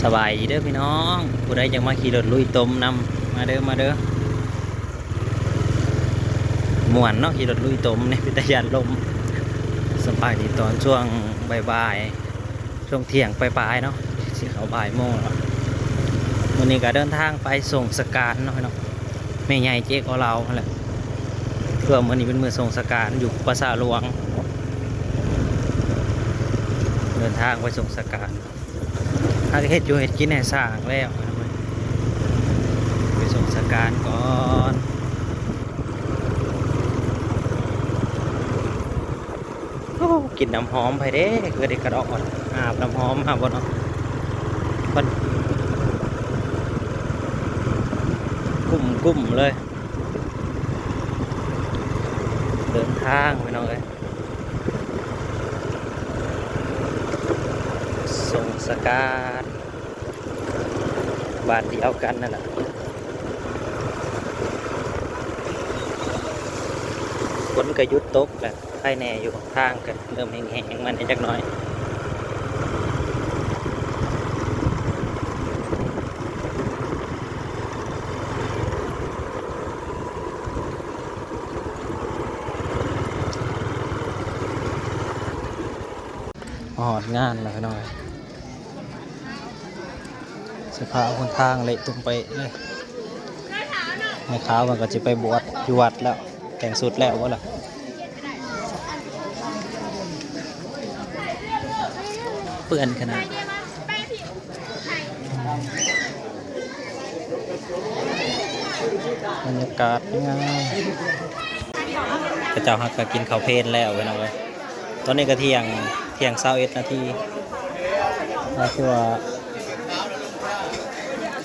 ສະບາຍດີເດີພີ່ນ້ອງ ຜູ້ໃດຢາກມາຂີ່ລົດລຸຍຕົມນຳ ມາເດີ ມາເດີ ມ່ວນເນາະ ຂີ່ລົດລຸຍຕົມນີ້ ເປັນຕາຢ້ານລົ້ມ. ສະບາຍດີຕອນຊ່ວງບ່າຍໆ ຊ່ວງທ່ຽງປາຍໆເນາະ ຊິເຂົ້າບ່າຍໂມງແລ້ວ. ມື້ນີ້ກໍເດີນທາງໄປສົ່ງສະການເນາະພີ່ນ້ອງ ແມ່ໃຫຍ່ເຈກອາລາວຫັ້ນແຫຼະ ເພື່ອມື້ນີ້ເປັນມື້ສົ່ງສະການຢູ່ປາສາດຫຼວງ ເດີນທາງໄປສົ່ງສະການ. ຫາກະເຮັດຢູ່ເຮັດກິນໃຫ້ສ້າງແລ້ວ ໄປສົ່ງສະການກ່ອນ. ໂອ້ ກິ່ນນ້ຳຫອມໃຜເດ້ ຄືໄດ້ກະດອກອອນ ອາບນ້ຳຫອມມາບໍ່ເນາະ ມັນກຸ້ມໆເລີຍ. ເດີນທາງພີ່ນ້ອງເອີຍ ສົ່ງສະການ ບ້ານດຽວກັນນັ້ນລະ. ຝົນກະຢຸດຕົກແລ້ວ ໃຄແນ່ຢູ່ ທາງກະເລີ່ມແຫ້ງໆມາແດ່ຈັກໜ້ອຍ. ຮອດງານແລ້ວພີ່ນ້ອງເອີຍ ສະພາບຫົນທາງເລະຕຸ່ມເປະເລີຍ. ແມ່ຂາວເພິ່ນກໍຊິໄປບວດຢູ່ວັດແລ້ວ ແຕ່ງຊຸດແລ້ວບໍ່ລະ ເປື້ອນຂະໜາດ. ບັນຍາກາດງາມ ເຂົາເຈົ້າຫາກະກິນເຂົ້າເພນແລ້ວພີ່ນ້ອງເອີຍ ຕອນນີ້ກະທ່ຽງ ທ່ຽງຊາວເອັດນາທີ ກໍຄືວ່າ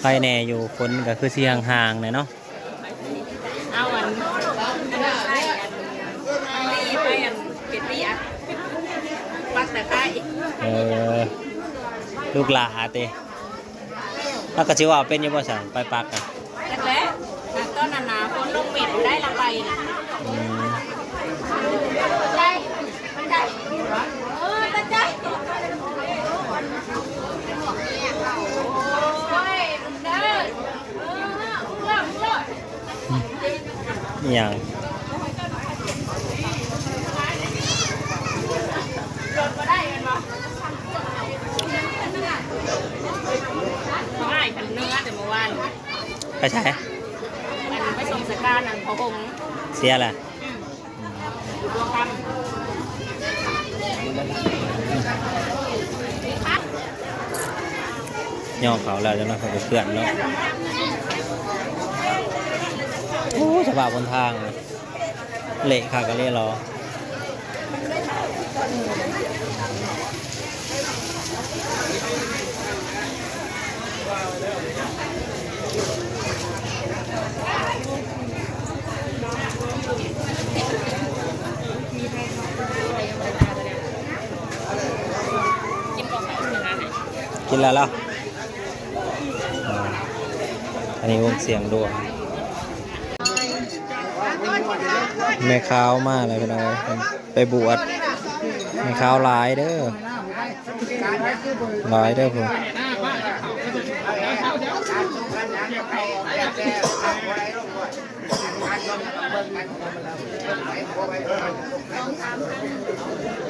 ໄຄແນ່ຢູ່ ຝົນກະຄືຊິຫ່າງໆແດ່ເນາະ. ເອົາອັນ ອັນນັ້ນໃສ່ ອັນ ອັນນີ້ໄປ ອັນເປັດວຽກ ປັກຕະໄຄ. ເອີ ລູກຫຼ້າຕິ ເຮົາກະຊິເວົ້າເປັນຢູ່ບໍ່ຊັ້ນ ໄປປັກນະ? ຈັກແຫຼະ ຕອນນັ້ນນະ ຝົນລົງເມັດໄດ້ລະໄປນະ. ອືມ ຕາໃຈ ຕາໃຈ ເອີ ຕາໃຈ ໂອ້ຍ ເດີ. ອີ່ຫຍັງ ອ້າຍ ຄັນເມືອແຕ່ມື້ວານ ໄປໃສ? ອັນໄປສົ່ງສະການ ອັນພໍ່ຫົງ ເສຍລະ? ຍໍເຂົ້າແລ້ວ ຈັກໜ້ອຍເຂົາກະເຄື່ອນເນາະ. ໂອ້ ສະພາບຫົນທາງເລະຄັກອີ່ຫຼີເນາະ. ກິນແລ້ວລະ? ອັນນີ້ວົງສຽງດວງ ແມ່ຂາວມາແລ້ວພີ່ນ້ອງເອີຍ ໄປບວດ ແມ່ຂາວຫຼາຍເດີ ຫຼາຍເດີພຸ້ນ.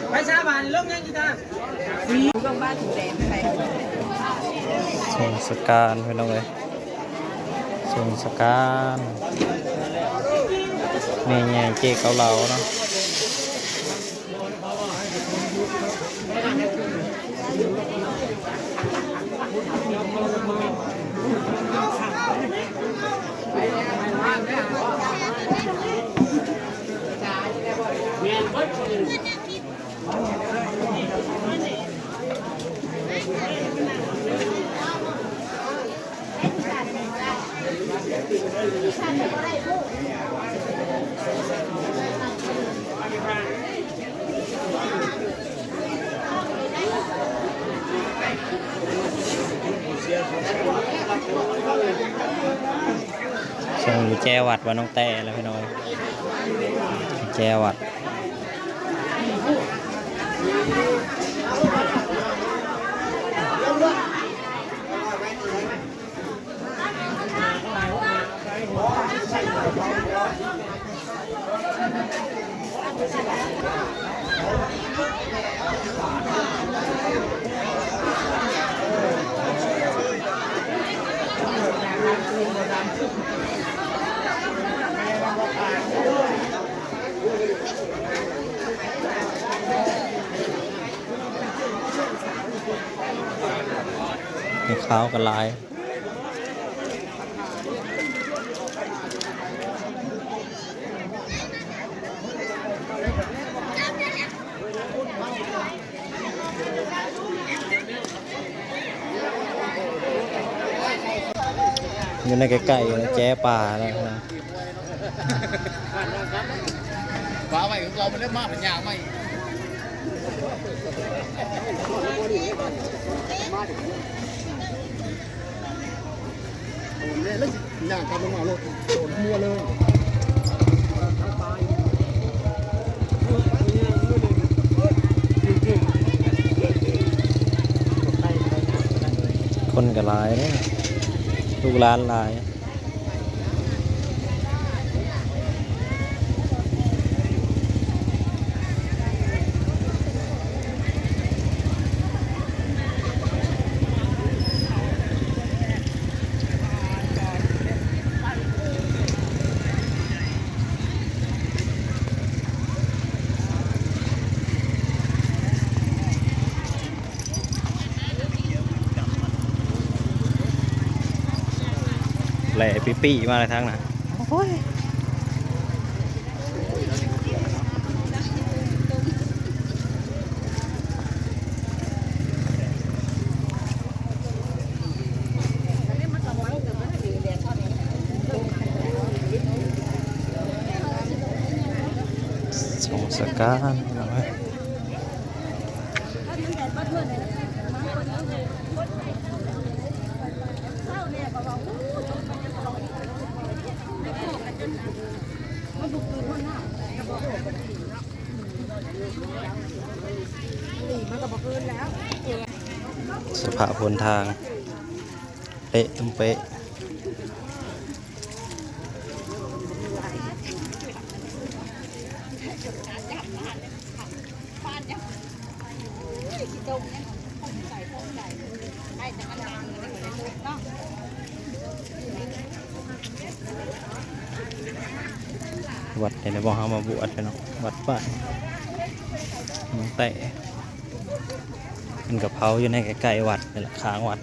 ໄປຊາບານລົງຍັງອີກຕາ ສົ່ງສະການພີ່ນ້ອງເອີຍ ສົ່ງສະການ ແມ່ໃຫຍ່ເຈເກົາເລົາເນາະ. ສົ່ງຢູ່ແຈວັດບ້ານໜອງແຕ້ແລ້ວພີ່ນ້ອງ ແຈວັດ. ມີຂາວກໍຫຼາຍ. ຢູ່ໃນໃກ້ໆ ແຈປານະ. ປາໄວ້ຄືເກົ່າ ມັນເລີ່ມມາ ມັນຍ່າງມາອີກ. ໂດນແລ້ວ ແລ້ວຊິຍ່າງກັບລົງມາໂລດ ໂດນຫົວເລີຍ. ຄົນກໍຫຼາຍເດ້ ລູກຫຼານຫຼາຍ. ແລ່ປີ້ໆ ມາແລ້ວທາງນັ້ນ ໂອ້ຍ. ສົງສະການ ພີ່ນ້ອງເອີຍ. ສະພາບຫົນທາງ ເລະຕຸ້ມເປະ. ວັດນີ້ແຫຼະ ບ່ອນເຮົາມາບວດເນາະ ວັດບ້ານເມືອງແຕ້. ເພິ່ນກໍເຜົາຢູ່ໃນໃກ້ໆ ວັດນີ້ແຫຼະ ຂ້າງວັດ.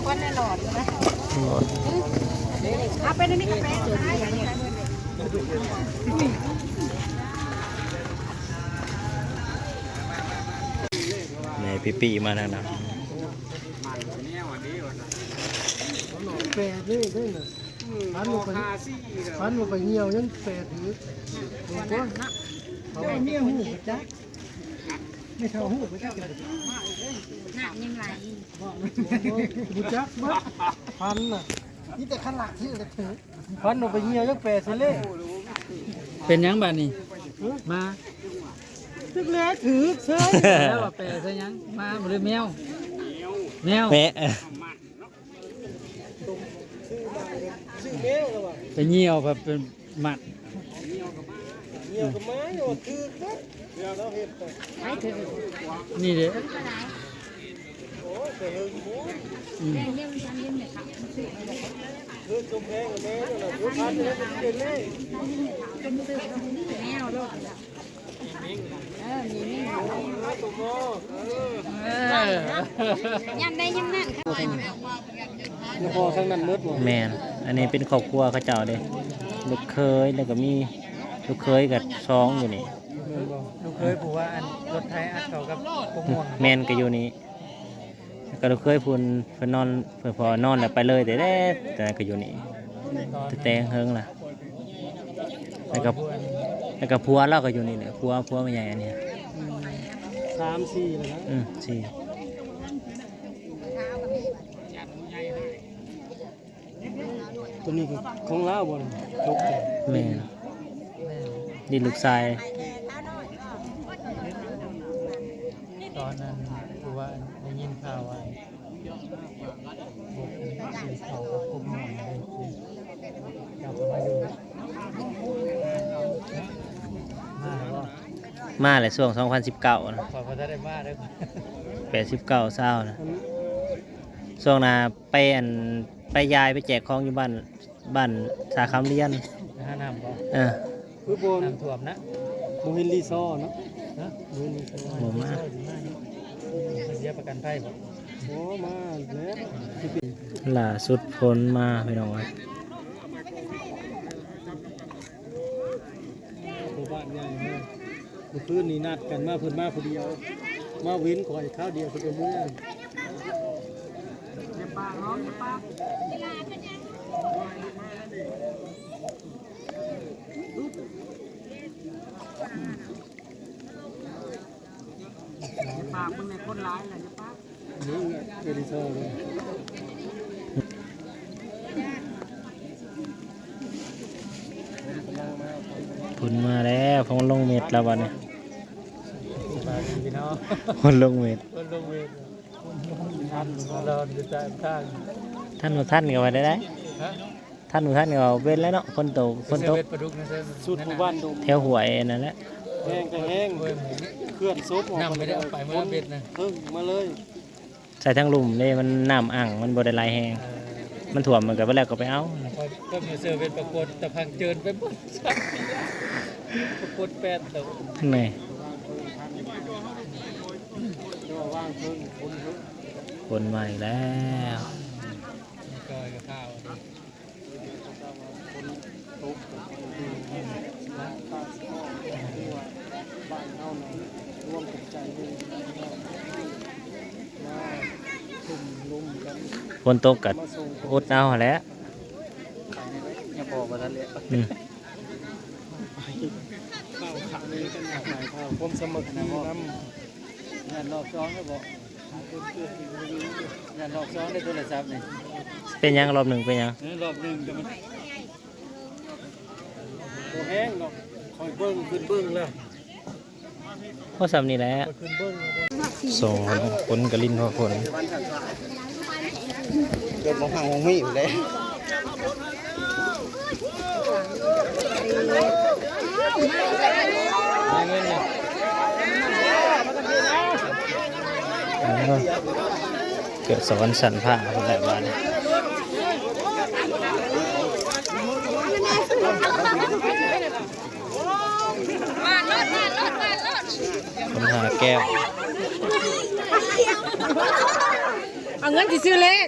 ຄວັນໃນຫຼອດນະ ເອົາໄປໃນນີ້ກໍໄປ. ແມ່ປີ້ໆ ມາທາງນັ້ນ. ແປດເດ້ ເດ້ນະ ອືມ ພັນລົງໄປ ພັນລົງໄປຫ່ຽວຍັງແປດຢູ່. ເອີ ເມຍຮູ້ຈັກ ແມ່ເຖົ້າຮູ້ບໍ່ຈັກ ນ້ຳຍັງໄຫຼ ຮູ້ຈັກບໍ່? ພັນນະ ມີແຕ່ຄັນຫຼັກທີ່ເລີຍຖື ພັນລົງໄປຫ່ຽວຍັງແປດເສຍເລີຍ. ເປັນຫຍັງບາດນີ້? ຮະ? ມາ ຖືກແລ້ວ ຖືກເສີຍ ແລ້ວວ່າແປໃສ່ຫຍັງ? ມາບໍ່ໄດ້ແມວ ແມວ ແມະ ໄປຍ່ຽວພັດເປັນມັດ ຍ່ຽວກັບໝາ ຍ່ຽວຖືກເບິດ ນີ້ເດ້ ໂອ້ຍ ແຕ່ເຮິງພຸ້ນ ອືມ ເຮີ້ຍ ສົມແພງແມ່ນະ ຜູ້ພັນເຮັດເປັນເລີຍ ແມວໂລດ ເອີ ມີນີ້ ໂອ້ຍ ໂຕໝໍ ເອີ ຍາມໃດຍາມນັ້ນ ນະຄອນທາງນັ້ນໝົດບໍ່? ແມ່ນ ອັນນີ້ເປັນຄອບຄົວເຂົາເຈົ້າເດ້ ລູກເຂີຍ ແລ້ວກໍມີລູກເຂີຍກັບສອງຢູ່ນີ້ ແມ່ນບໍ່? ລູກເຂີຍຜູ້ວ່າອັນລົດໄຖອັດເຂົ້າກັບກົກມ່ວງ ແມ່ນ ກໍຢູ່ນີ້ ກໍລູກເຂີຍພຸ້ນ ເພິ່ນນອນ ເພິ່ນພໍນອນແລ້ວໄປເລີຍ ແຕ່ ແຕ່ກໍຢູ່ນີ້ ແຕ່ແຕ່ເຫິງລະ ແລ້ວກໍ ແລ້ວກໍຜົວລາວກໍຢູ່ນີ້ແຫຼະ ຜົວ ຜົວແມ່ໃຫຍ່ອັນນີ້ ສາມສີ່ແລ້ວນະ ອືມ ສີ່ ຕົວນີ້ກໍຂອງລາວບໍ່ນີ້? ຕົກໃຈ ແມ່ນ ດິນລູກຊາຍ ຕອນນັ້ນ ຄືວ່າໄດ້ຍິນຂ່າວວ່າ ມາແລ້ວ ຊ່ວງສອງພັນສິບເກົ້ານະ ຂ້ອຍບໍ່ທັນໄດ້ມາເດີ ແປດສິບເກົ້າ ຊາວນະ ຊ່ວງໜ້າໄປ ອັນ ໄປຢາຍໄປແຈກຂອງຢູ່ບ້ານ ບ້ານສາຄຳລຽນ ຫານ້ຳບໍ່? ເອີ ຄືບໍ່ ນ້ຳຖ້ວມນະ ບໍ່ເຫັນລີຊໍເນາະ ຮະ ບໍ່ເຫັນລີຊໍ ບໍ່ມາ ເພິ່ນເສຍປະກັນໄພບໍ່? ບໍ່ມາແລ້ວ ລ່າສຸດຝົນມາພີ່ນ້ອງເອີຍ ໂອ້ ບ້ານໃຫຍ່ເນາະ ເມື່ອຄືນນີ້ນັດກັນມາ ເພິ່ນມາຜູ້ດຽວ ມາເວັ້ນຂ້ອຍຄາວດຽວເພິ່ນກໍເມືອ. ປາກເບິ່ງໃນຄົນຫຼາຍແຫຼະ ຢ່າປາກ ນີ້ເອລິຊໍເລີຍ ຝົນມາແລ້ວ ຝົນລົງເມັດແລ້ວບັດນີ້ ສະບາຍດີພີ່ນ້ອງ ຝົນລົງເມັດ ຝົນລົງເມັດ ທັນບໍ່ທັນກໍວ່າໄດ້ ຮະ? ທັນບໍ່ທັນກໍເປັນແລ້ວເນາະ ຝົນຕົກ ຝົນຕົກ ສຸດໝູ່ບ້ານດົງ ແຖວຫ້ວຍນັ້ນແຫຼະ ແຮງກໍແຮງ ເຄື່ອນສົບອອກ ນ້ຳໄປເລີຍ ໄປມາເບັດນະ ເພິ່ງມາເລີຍ ໃສ່ທາງລຸ່ມເດ້ ມັນນ້ຳອັ່ງ ມັນບໍ່ໄດ້ໄຫຼແຮງ ເອີ ມັນຖ້ວມ ມັນກໍໄປແລ້ວກໍໄປເອົາ ເພິ່ນມາເຊີເວັດປາກົດ ຕະພັງເຈີນໄປໝົດ ປາກົດແປດໂຕ ນີ້ ຝົນມາອີກແລ້ວ ຝົນຕົກກໍອົດເອົາຫັ້ນແຫຼະ ຍັງພໍບໍ່ທັນແລ້ວ ອືມ ຄວາມສາມັກຄີນຳ ງານຮອບສອງແລ້ວບໍ່? ງານຮອບສອງໄດ້ໂທລະສັບນີ້ ເປັນຫຍັງ? ຮອບໜຶ່ງເປັນຫຍັງ? ເອີ ຮອບໜຶ່ງແຕ່ມັນບໍ່ແຮງດອກ ຂ້ອຍເບິ່ງ ຂຶ້ນເບິ່ງແລ້ວ ພໍສ່ຳນີ້ແຫຼະ ຂ້ອຍຂຶ້ນເບິ່ງ ສອງຄົນ ຄົນກະຫຼິ້ນພໍຄົນ ເກີດບໍ່ພັງບໍ່ມີຢູ່ເດ້ ເອີ ເກີດສະຫວັນຊັ້ນຟ້າພຸ້ນແຫຼະບາດນີ້ ຄົນຫາແກ້ວ ເອົາເງິນຊິຊື້ເລກ.